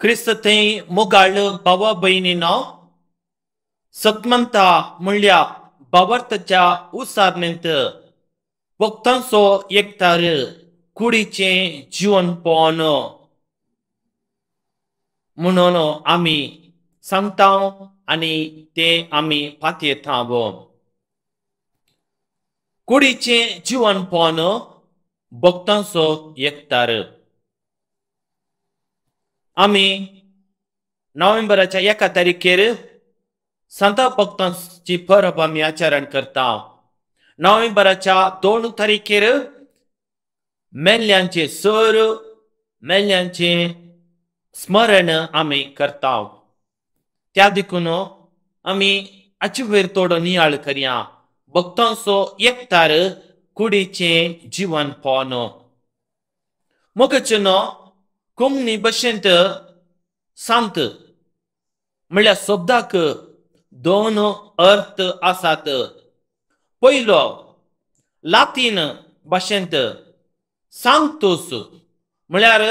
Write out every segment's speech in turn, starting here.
क्रिस्त थंय मोगाळ भावा भयणीनो, सतमंता म्हणल्या भावार्थाच्या उसारणेंत भक्तांचो एकतार कुडीचें जिवनपण म्हणून आमी सांगता आनी ते आमी पातयेता. कुडीचें जिवनपण भक्तांचो एकतार. आमी नोव्हेंबराच्या 1 तारखेर सांता भक्तांची परब आमी आचरण करता. नोव्हेंबराच्या 2 तारखेर मेल्ल्यांचे सर मेल्ल्यांचे स्मरण आमी करता. त्या देखून आमी हाचे वयर थोडो नियाळ करया. भक्तांचो एकतार कुडीचें जिवनपण. मोगचें कोंकणी भाशेंत सांत म्हणल्यार शब्दाक 2 अर्थ आसात. पयलो लातीन भाशेंत सांतूस म्हळ्यार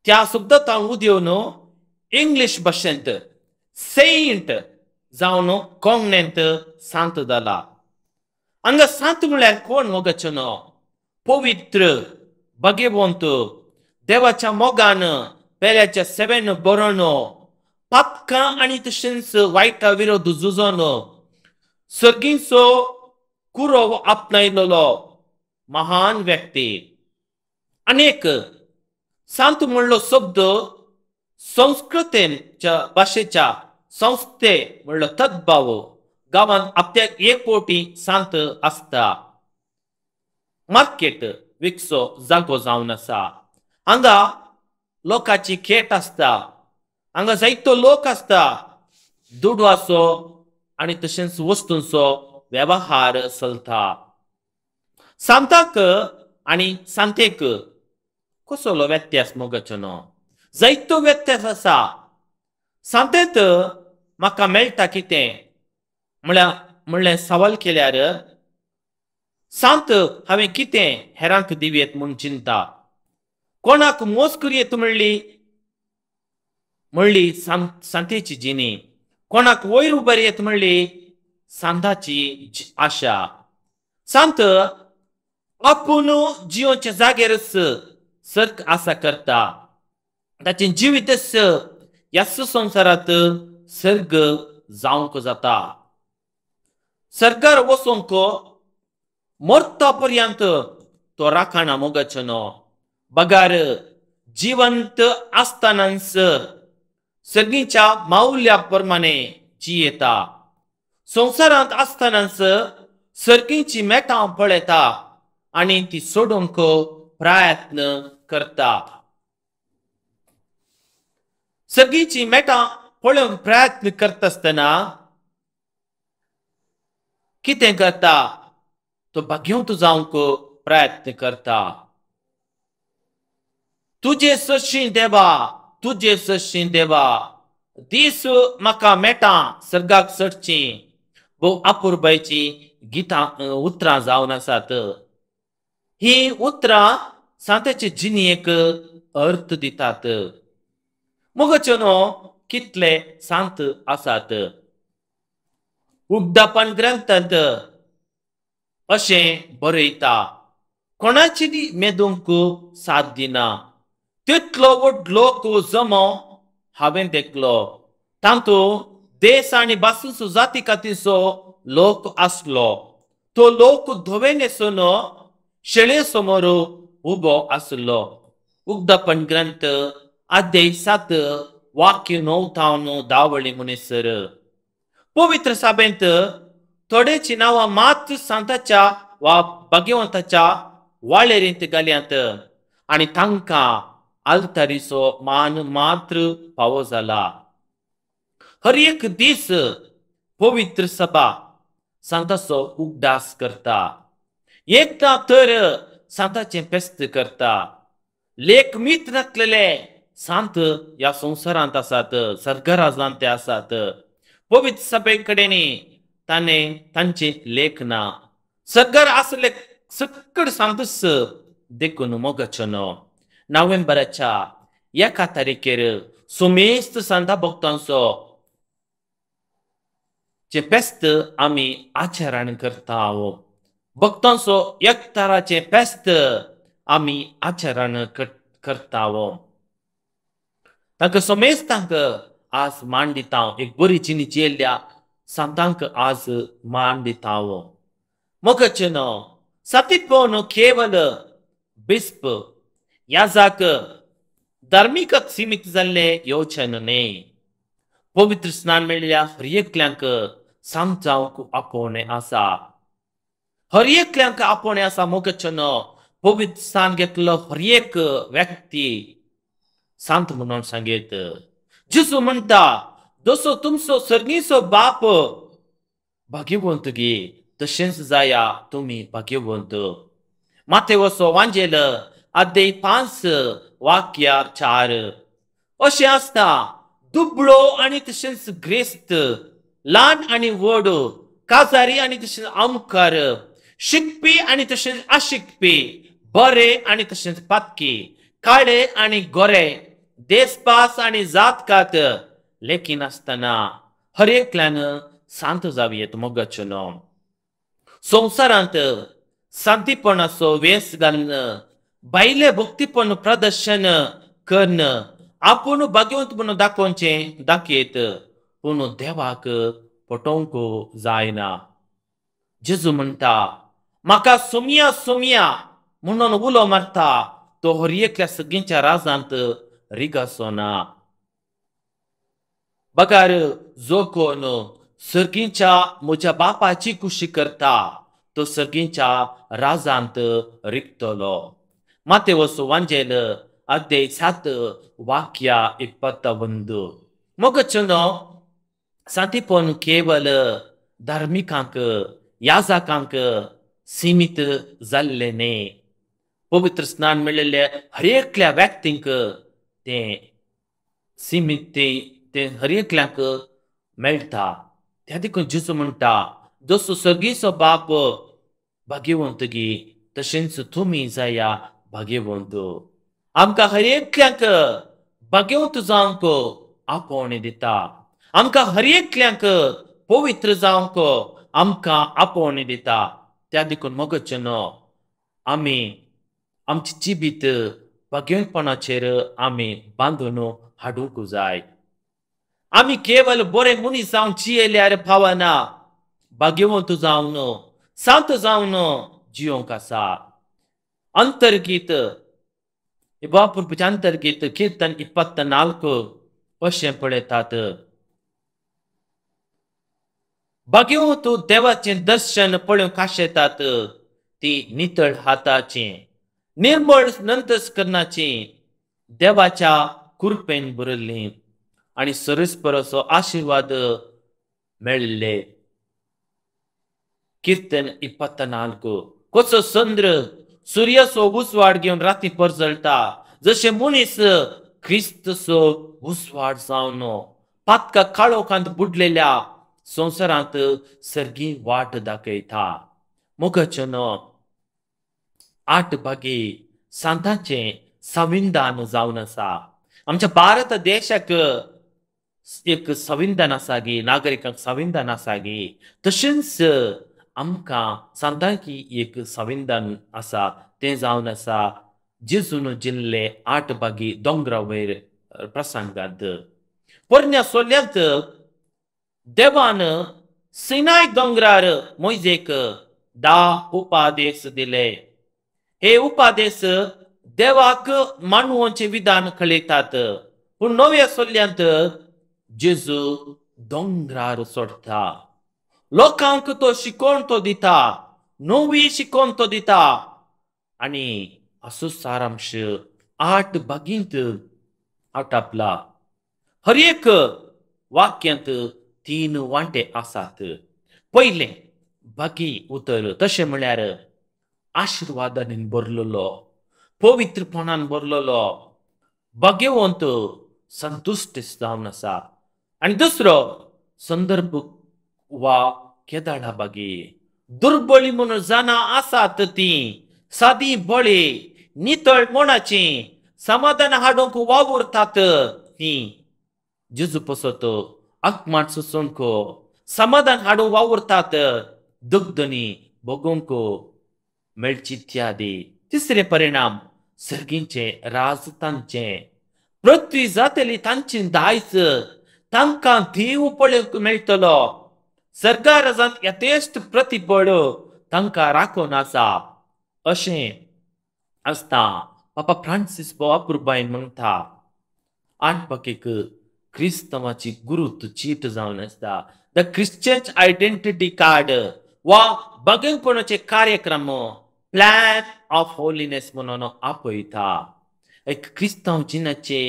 त्या शब्दांत उदेवन इंग्लीश भाशेंत सेंट जावन कोंकणींत सांत जाला. हांगा सांत म्हळ्यार कोण मोगाचो न्हू, पवित्र भाग्यवंत देवाच्या मोगान पेल्याच्या सेवेन बरोवन पातकां आनी तशेंच वायटा विरोध झुजोन सर्गींचो कुरोव आपणायलेलो महान व्यक्ती. अनेक सांत म्हणलो शब्द संस्कृतेच्या भाशेच्या संस्थे म्हणलो तद्भाव. गांवांत आपल्याक एक कोटी सांत आसता. मार्केट विकचो जागो जावन आसा. हांगा लोकांची खेट आसता. हांगा जायतो लोक आसता. दुडवाचो आनी तशेंच वस्तूंचो वेव्हार चलता. सांताक आनी सांतेक कसलो व्यत्यास मोगाचो न्हू, जायतो व्यत्यास आसा. सांतेंत म्हाका मेळटा कितें म्हळ्यार म्हणलें सवाल केल्यार सांत हांवें कितें हेरांक दिवयेत म्हूण चिंता. कोणाक मोस करयेत म्हणली म्हणली सांतेची जिणी, कोणाक वयर उबारयेत म्हणली सांताची आशा. सांत आपूण जिवनच्या जाग्यारच सर्क आसा करता. ताचें जिवीतच ह्याच संवसारांत सर्ग जावंक जाता. सर्गार वचूंक मरता पर्यंत तो राखणा मोगाचो न्हू, बगार जिवंत आसतनाच सर्गीच्या मावल्या प्रमाणे जियेता. संवसारांत आसतनाच सर्गीची मेटां पळयता आनी ती सोडूंक प्रयत्न करता. सर्गीची मेटां पळोवंक प्रयत्न करता आसतना कितें करता, तो भाग्यवंत जावंक प्रयत्न करता. तुजे सरशी देवा, तुजे सरशी देवा, दीस म्हाका मेटां सर्गाक चडची भोव अपुरबायची गितां उतरां जावन आसात. ही उतरां सांताचे जिणेक अर्थ दितात. मोगाचो न्हू कितले सांत आसात. उगडापण ग्रंथांत अशें बरयता, कोणाची मेदूंक साथ दिना तितलो व्हड लोक जमो हांवें देखलो. तातूंत देश आनी भासूचो जाती कातीचो लोक आसलो. तो लोक धवे न्हेसून शेळे समोर उबो आसलो. उगडापण ग्रंथ अध्याय 7 वाक्य 9 थावन 10 मुनीसर. पवित्र सभेंत थोडेची नांवां मात्र सांताच्या वा भाग्यवंताच्या वाळेरींत घाल्यांत आनी तांकां आल्तारीचो मान मात्र फावो जाला. हर एक दीस पवित्र सभा सांताचो उगडास करता. एकदां तर सांताचें फेस्त करता. लेख मीत नासलेले सांत ह्या संवसारांत आसात, सर्गराजांत ते आसात. पवित्र सभे कडेन ताणें तांचें लेख ना. सर्गार आसले सकड सांतच देखून मोगाचो न्हू. नोव्हेंबराच्या 1 तारखेर सुमेस्त सांता भक्तांचो जे फेस्त आमी आचरण करता. भक्तांचो एकताराचें फेस्त आमी आचरण करता. तांकां समेस्तांक आज मान दिता, एक बरी जिणी जियेल्ल्या सांतांक आज मान दिता. मोगचें सातीपण केवल बिस्प याजाक धार्मीकाक सीमित जाल्लें येवचें न्हय. पवित्र स्नान मेळिल्ल्या हर एकल्यांक सांत जावंक आपोवणें आसा. हर एकल्यांक आपोवणें आसा. मोगचें पवित्र स्नान घेतलो हर एक व्यक्ती सांत म्हणून सांगेत. जेजू म्हणटा, जसो तुमचो सर्गीचो बाप भाग्यवंत गी तशेंच जाया तुमी भाग्यवंत. मातेवसो वांजेल अध्याय 5 वाक्य 4. अशें आसता दुबळो आनी तशेंच ग्रेस्त, ल्हान आनी व्हड, काजारी आनी तशेंच आमकार, शिकपी आनी तशेंच आशिकपी, बरे आनी तशेंच पातकी, काळे आनी गोरे, देशपास आनी जातकात लेखिनासतना हर एकल्यान सांत जावयेत. मोगाचें संवसारांत शांतीपणाचो वेस घालून भायलें भक्तीपण प्रदर्शन करून आपूण भाग्यवंत म्हणून दाखोवचें दाखयत, पूण देवाक पटोवंक जायना. जेजू म्हणटा, म्हाका सोमया सोमया म्हणून उलो मारता तो हर एकल्या सगळ्यांच्या राजांत रिगाचो ना. बगर जो कोण सर्गींच्या म्हज्या बापाची खुशी करता तो सर्गींच्या राजांत रिगतलो. मातेवसो वांजेल अध्याय 7 वाक्य 21. मोगचें सांतीपण केवल धार्मिकांक याजकांक सीमित जाल्लें न्हय. पवित्र स्नान मेळिल्ले हर एकल्या व्यक्तींक तें सीमित तें हर एकल्यांक मेळटा. त्या देखून जेजू म्हणटा, जसो सर्गीचो बाप भाग्यवंत गी तशेंच तुमी जाया भाग्यवंत. आमकां हर एकल्यांक भाग्यवंत जावंक आपोवणें दिता. आमकां हर एकल्यांक पवित्र जावंक आमकां आपोवणें दिता. त्या देखून मोगचें आमी आमचें जिवीत भाग्यवंतपणाचेर आमी बांदून हाडूंक जाय. आमी केवल बरे मनीस जावन जियेल्यार पावना, भाग्यवंत जावन सांत जावन जियोंक आसा. अंतर्गीत बापुरपाचें अंतर्गीत कीर्तन 24 अशें पळयतात. भाग्यवंत देवाचें दर्शन पळोवंक आशेतात ती नितळ हाताचें, निर्मळ नंतस्करणाची, देवाच्या कृपेन भरिल्ली आनी सरस्पराचो आशिर्वाद मेळिल्ले. कीर्तन 24. कसो चंद्र सुर्याचो उजवाड घेवन राती परजळटा, जशें मनीस क्रिस्तचो उजवाड जावन पातका काळोखांत बुडलेल्या संवसारांत सर्गी वाट दाखयता. मोगाचें 8 भागी सांतांचें संविधान जावन आसा. आमच्या भारत देशाक एक संविधान आसा गी, नागरिकांक संविधान आसा गी, तशेंच आमकां सांतांकी एक संविधान आसा तें जावन आसा जेजून जिल्ले 8 भागी दोंगरा वयर प्रसंगांत. पोरण्या सोल्यांत देवान सिनाय दोंगरार मोयजेक 10 उपादेश दिले. हे उपादेश देवाक मानवांचें विधान कळयतात, पूण नव्या सोल्यांत जेजू दोंगरार सोडटा. लोकांक तो शिकोवन तो दिता, नवी शिकोवन तो दिता आनी असो सारांश 8 भागींत आटापला. हर एक वाक्यांत 3 वांटे आसात. पयलें बाकी उतर तशें म्हळ्यार आशिर्वादान भरलेलो, पवित्रपणान भरलेलो, भाग्यवंत संतुश्ट जावन आसा. आनी दुसरो संदर्भ वा केदाळा बागी दुर्बळी म्हणून जाणां आसात ती सादी बळी नितळ मनाची समाधान हाडूंक वावुरतात ती जेजू पसत आत्मान सोसूंक समाधान हाडूंक वावुरतात दुग्धनी भोगूंक मेळची इत्यादी. तिसरे परिणाम सर्गींचे राज तांचे पृथ्वी जातली तांची दायज तांकां देव पळोवंक मेळटलो. सर्गा राजांत यथेश्ट प्रतिबळ तांकां राखून आसा अशें आसता. पापा फ्रांसीस अपुरबायेन म्हणटा आणपाक क्रिस्तांवाची गुरुत्व चीट जावन आसता. The Christian identity card वा भगेपणाचे कार्यक्रम प्लॅन ऑफ होलीनेस म्हणून आपयता. एक क्रिस्तांव जिनाचे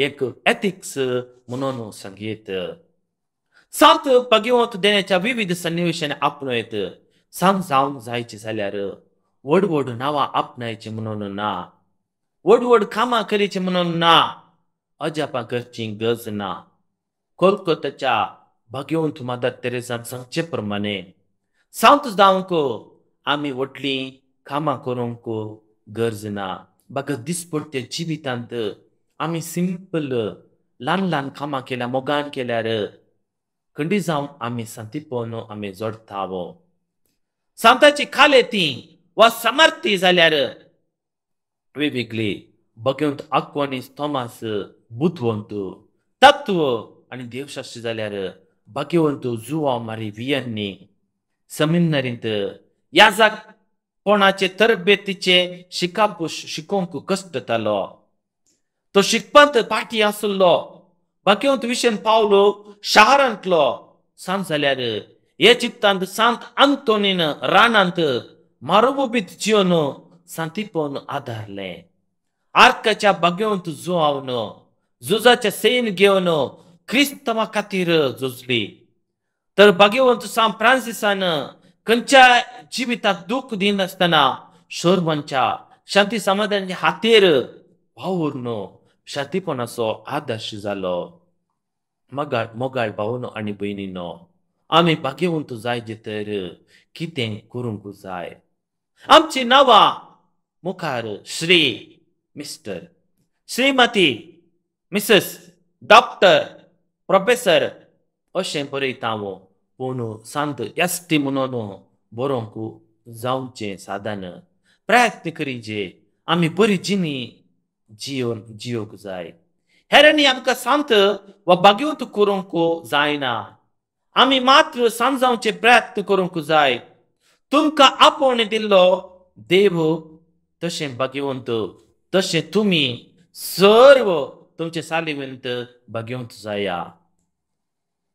एक एथिक्स म्हणून सांगयत. सांत भगवंत देण्याच्या विविध सन्निवेशांनी आपणयत. सांत जावंक जायचे जाल्यार व्हड व्हड नांवां आपणायचीं म्हणून ना, व्हड व्हड कामां करचीं म्हणून ना, अजापां करची गरज ना. कोलकाताच्या भगवंत मदर तेरेसान सांगचे प्रमाणे सांत जावंक आमी व्हडलीं कामां करूंक गरज ना. बागा दिसपट्ट्या जिवितांत आमी सिंपल ल्हान ल्हान कामां केल्या मोगान केल्यार खंडी जावन आमी सांतीपण आमी जोडटाव. सांताची खालेती वा समर्थी जाल्यार वेगवेगळी भगवंत आक्वानीस थॉमास बुदवंत तत्व आनी देवशास्त्री जाल्यार भगवंत जुवा मारी वियन्नी समिनरींत याजकपणाचे तरबेतीचे शिकाप शिकोवंक कश्ट जातालो. तो शिकपांत पाटी आसलो. भगवंत विशेन पावलो शारांतलो सांत जाल्यार हे चित्तांत सांत अंतोनीन रानांत मारोबीत जिवन सांतीपण आदारलें. आर्काच्या भगवंत जुवावन झुजाचे सैन घेवन क्रिस्तांवा खातीर झुजली. तर भगवंत सांत फ्रांसिसान खंयच्या जिविताक दूख दिनासतना शोरवांच्या शांती समाधानाच्या हातेर वावुरून शांतीपणाचो आदर्श जालो. मोगाळ मोगाळ भावनो आनी भयणीनो, आमी भाग्यवंत जायचे तर कितें करूंक जाय. आमची नांवां मुखार Shri, mister, Shrimati, missus, doctor, professor अशें बरयता हांव, पूण सांत एस टी म्हणून बरोवंक जावचें साधन प्रयत्न करीजे. आमी बरी जिणी जियोन जियोंक जाय. हेरांनी आमकां सांत वा भाग्यवंत करूंक जायना. आमी मात्र सांत जावचे प्रयत्न करूंक जाय. तुमकां आपोवणें दिल्लो देव तशें भाग्यवंत तशें तुमी सर्व तुमचे सालिवंत भाग्यवंत जाया.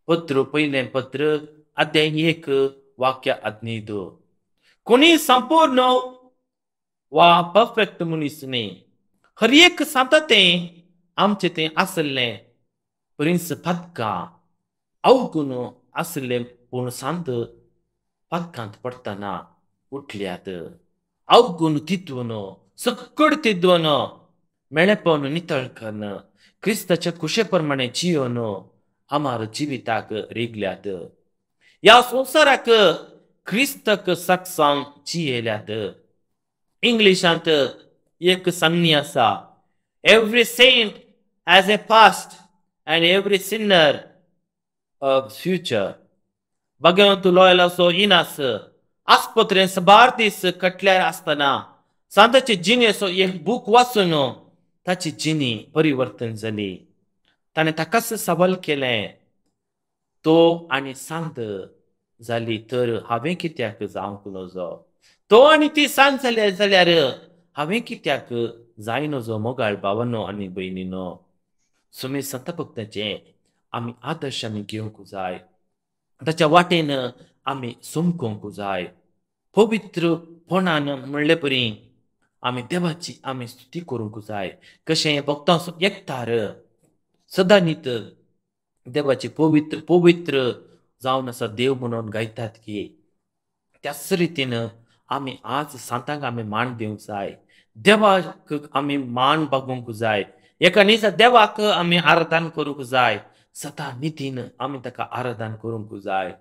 पत्र पयलें पत्र अध्याय 1 वाक्य 15. कोणी संपूर्ण वा परफेक्ट मनीस न्ही. हर एक सांता तें आमचें तें आसलें प्रिन्स पदकां अवगुण आसलें, पूण सांत पदकांत पडटना उठल्यात. अवगुण तितून सकड तिद्वन मेळेपण नितळ करून क्रिस्ताच्या कुशे प्रमाणे जियोन आमार जिविताक रिगल्यात. ह्या संवसाराक क्रिस्ताक साक्षांक जियेल्यात. इंग्लिशांत एक सांगणी आसा, every saint has a past and every sinner a future. Bhagwant लोयलाचो Inas आस्पत्रेन साबार दीस कटल्यार आसतना सांताचे जिणेचो एक बूक वाचून ताची जिणी परिवर्तन जाली. ताणें ताकाच सवाल केलें, तो आनी सांत जाली तर हांवें कित्याक जावंक नजो? तो आनी ती सांत जाल्या जाल्यार हांवें कित्याक जाय नजो? मोगाळ भावानो आनी भयणीनो, सुमी संत भक्ताचें आमी आदर्श आमी घेवंक जाय. ताच्या वाटेन आमी समकोंक जाय. पवित्रपणान म्हणले परी आमी देवाची आमी स्तुती करूंक जाय. कशें भक्तां एकतार सदांनीत देवाची पवित्र पवित्र जावन आसा देव म्हणून गायतात की त्याच रितीन आमी आज सांतांक आमी मान दिवंक जाय. देवाक आमी मान बागोवंक जाय. एका निसा देवाक आमी आराधन करूंक जाय. सदां नितीन आमी ताका आराधन करूंक जाय.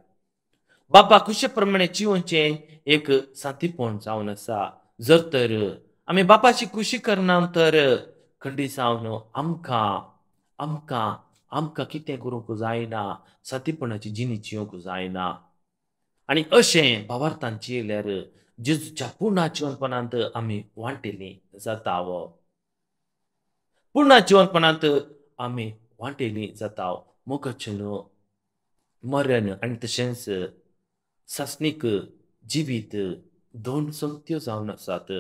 बाबा खुशे प्रमाणे जिवनचें एक सांतीपण जावन आसा. जर तर आमी बापाची खुशी करना तर खंडीत जावन आमकां आमकां आमकां कितें करूंक जायना, सादीपणाची जिणी जिवंक जायना। आनी अशें भावार्थान जियेल्यार जेजूच्या पुर्ण जिवनपणांत आमी वांटेली जाता, पुर्ण जिवनपणांत आमी वांटेली जाता। मोगाचें मरण आनी तशेंच सासणीक जिवीत दोन संगत्यो जावन आसात।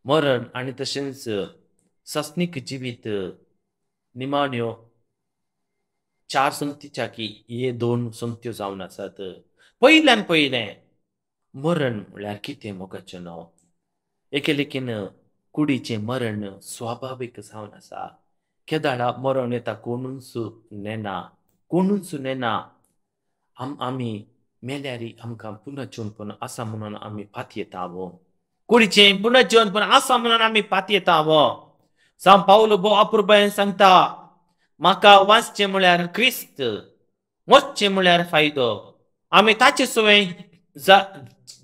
मरण आनी तशेंच सासणीक जिवीत निमाण्यो चार संगतीच्या की हे दोन संगत्यो जावन आसात। पयल्यान पयलें मरण म्हळ्यार कितें मोगाचें नांव? एके लेखीन कुडीचें मरण स्वाभावीक जावन आसा। केदाळा मरण येता कोणूच नेना, कोणूच नेना। आमी मेल्यारी आमकां पुनर्जीवनपण आसा म्हणून आमी पातयेता। कुडीचें पुनर्जीवनपण आसा म्हणून आमी पातयेता। सांव पावलो भोव अपुरबायेन सांगता, म्हाका वाचचें म्हळ्यार क्रिस्त, मरचें म्हळ्यार फायदो। आमी ताचे सवें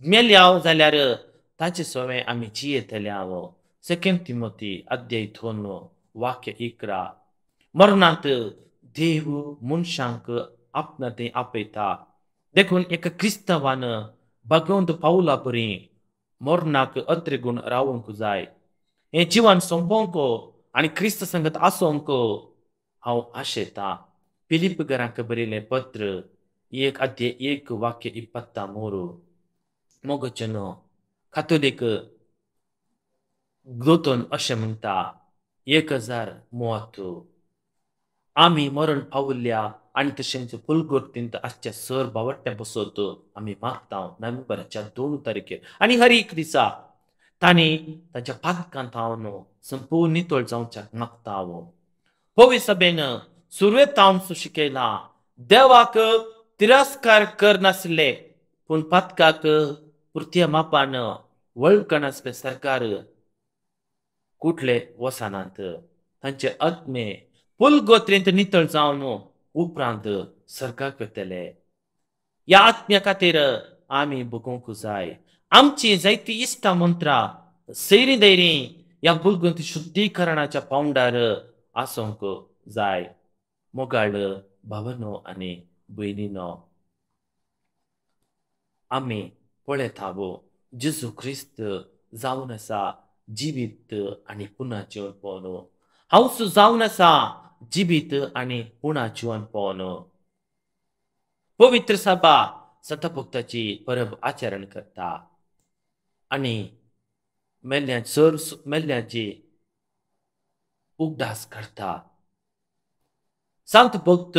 मेल्या जाल्यार ताचे सवें आमी जियेतले। सेकंड तिमोती अध्याय 2 वाक्य 11। मरणांत देव मनशांक आपणा थंय आपयता। देखून एका क्रिस्तांवान भगवंत पावला बरी मरणाक अत्रेगूण रावंक जाय। हें जिवन सोंपोवंक आनी क्रिस्त संगत आसूंक हांव आशेतां। फिलिप घरांक बरयलें पत्र 1 अध्याय 1 वाक्य 23। मोगाचें कातोलीक दोतोन अशें म्हणटा, 1000 म्हत्व आमी मरण पावल्या आनी तशेंच फुलगोर्तींत आसच्या सर बावट्ट्या बसत आमी मागता नोव्हेंबराच्या 2 तारखेर आनी हर एक दिसा तांणी ताच्या पातकांत हांव संपूर्ण नितळ जावच्याक मागता। पवित्र सभेन सुरवेत हांव शिकयला, देवाक तिरस्कार करनासले पूण पातकाक पुरत्या मापान वळखनासले सरकार कुठले वसनात। तांचे आत्मे फुलगोत्रेंत नितळ जावन उपरांत सरकाराक वतले। ह्या आत्म्या खातीर आमी बगोवंक जाय। आमची जायती इश्टा मंत्रां सैरी दैरी ह्या फुलगोत्री शुद्धीकरणाच्या पावंडार आसूंक जाय। मोगाळ भावनो आनी भयणीनो, आमी पळयता जेजू क्रिस्त जावन आसा जिवीत आनी पुनः जिवन पळोवन। हांव जावन आसा जिवीत आनी पुनः जिवन पळोवन। पवित्र सभा सतभक्ताची परब आचरण करता आनी मेल्ल्या सर मेल्ल्याची उगडास करता। सांत भक्त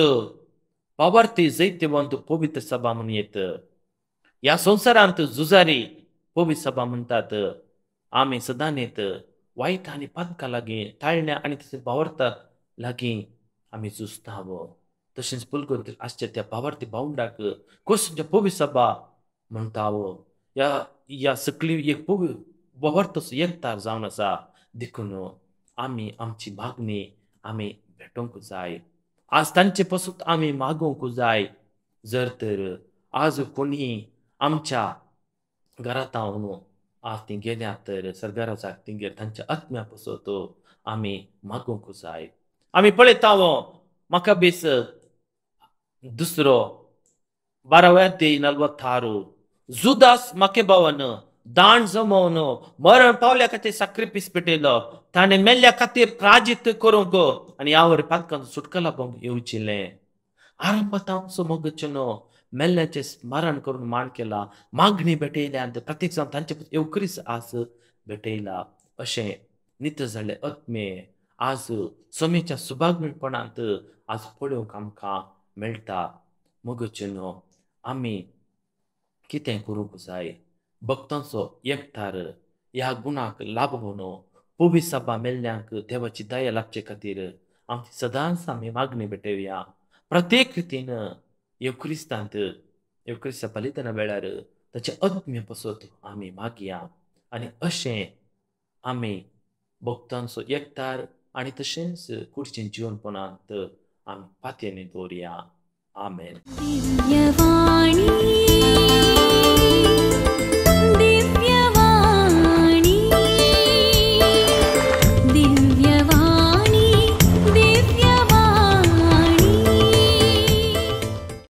बाबार्थी जैत्यवंत पवित्र सभा म्हणून येत। ह्या संवसारांत झुजारी पवित्र सभा म्हणटात। आमी सदांच वायट आनी पातकां लागीं ताळण्या आनी तशेंच भावार्था लागीं आमी झुजता। तशेंच पुलगोत्री आसच्या त्या भावार्थी भावंडाक कोसच्या पवित्र सभा म्हणटा। ह्या ह्या सकली एक भावार्थाचो एकतार जावन आसा। देखून आमी आमची मागणी आमी भेटोवंक जाय। आज तांचे पसून आमी मागोवंक जाय। जर तर आज कोणी आमच्या घरांत आज ती गेल्या तर सरकाराच्या तिंगेर तांच्या आत्म्या पसत आमी मागोवंक जाय। आमी पळयता म्हाका बेस दुसरो 12 ते 46 जुदास माके भावन दांड जमोवन मरण पावल्या खातीर साक्रिफीस पेटयलो। ताणें मेल्ल्या खातीर प्राजित करूंक आनी ह्या वरी पातकांचो सुटका लाभोवंक येवचिलें। आरंभांत मोगचें मेल्ल्याचें स्मरण करून मान केला, मागणी भेटयल्या आनी प्रत्येक जावन तांचे येवकरीच आज भेटयला। अशें नित जाल्ले आत्मे आज समेच्या सुभागपणांत आज पळोवंक आमकां मेळटा। मोगचें आमी कितें करूंक जाय? भक्तांचो एकठार ह्या गुणाक लाभोवन पवित्र सभा मेल्ल्यांक देवाची दया लागचे खातीर आमची सदांच आमी मागणी भेटोवया। प्रत्येक रितीन येवक्रिस्तांत येवक्रिस्ता बलिदाना वेळार ताचे आत्म्य पसत आमी मागया आनी अशें आमी भक्तांचो एकठार आनी तशेंच कुडचें जिवनपणांत आमी पातयेन दवरया। आमेन।